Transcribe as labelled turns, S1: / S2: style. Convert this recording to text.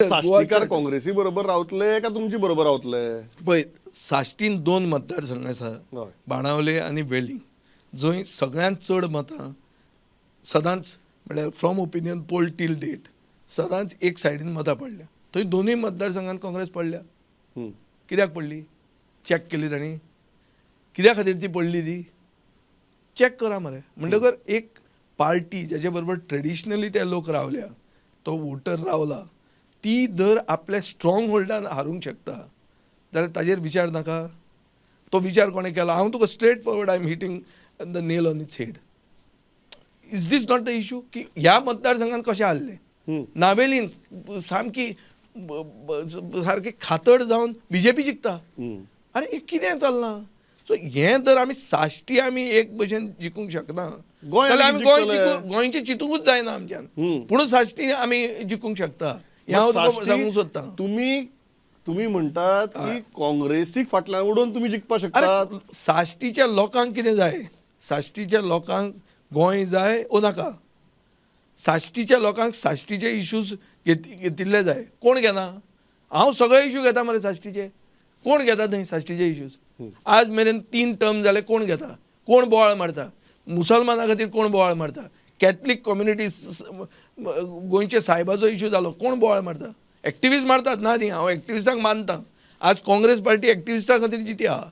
S1: साश्टीकार काँग्रेसी बरोबर रावतले का तुमची बरोबर रावतले?
S2: पळय, साश्टीन 2 मतदारसंघ आसा, बाणावले आनी वेलिंग, जंय सगळ्यांत चड मतां सदांच म्हळ्यार from opinion poll till date सदांच एक सायडीन मतां पडल्या. थंय दोनूय मतदारसंघात काँग्रेस पडल्या. कित्याक पडली? चॅक केली तांणी? कित्या खातीर ती पडली ती चॅक करा मरे. म्हणटकर एक पार्टी जेजे बरोबर ट्रेडिशनली ते लोक रावल्या, तो वोटर रावला, ती जर आपल्या स्ट्रॉंग होल्डान हारूंक शकता जाल्यार ताजेर विचार नाका? तो विचार कोणें केला? हांव तुका straight forward, I am hitting the nail on its head. Is this not the issue की ह्या मतदारसंघात कशें हारलें? नावेलीन सामकी सारकी खातड जावन बीजेपी जिखता. अरे हें कितें चल्लां? सो हें जर आमी साश्टी आमी एक भशेन जिखूंक शकना जाल्यार आमी गोंय गोंयचें चिंतूंकूच जायना आमच्यान. पूण साश्टी आमी जिखूंक शकता हें हांव तुका सांगूंक सोदतां.
S1: तुमी म्हणटात की काँग्रेसीक फाटल्यान उडोवन तुमी जिखपाक शकतात.
S2: साश्टीच्या लोकांक कितें जाय? साश्टीच्या लोकांक गोंय जाय ओ नाका? साश्टीच्या लोकांक साश्टीचे इश्यूज घेतिल्ले जाय. कोण घेना? हांव सगळे इश्यू घेता मरे साश्टीचे. कोण घेता थंय साश्टीचे इश्यूज? आज मेरेन 3 टर्म जाले, कोण घेता? कोण बोवाळ मारता? मुसलमाना खातीर कोण बोवाळ मारता? कॅथलीक कम्युनिटी गोंयचे सायबाचो इश्यू जालो, कोण बोवाळ मारता? एक्टिविस्ट मारतात ना न्ही. हांव एक्टिविस्टांक मानता. आज काँग्रेस पार्टी एक्टिविस्टां खातीर जिती आहा.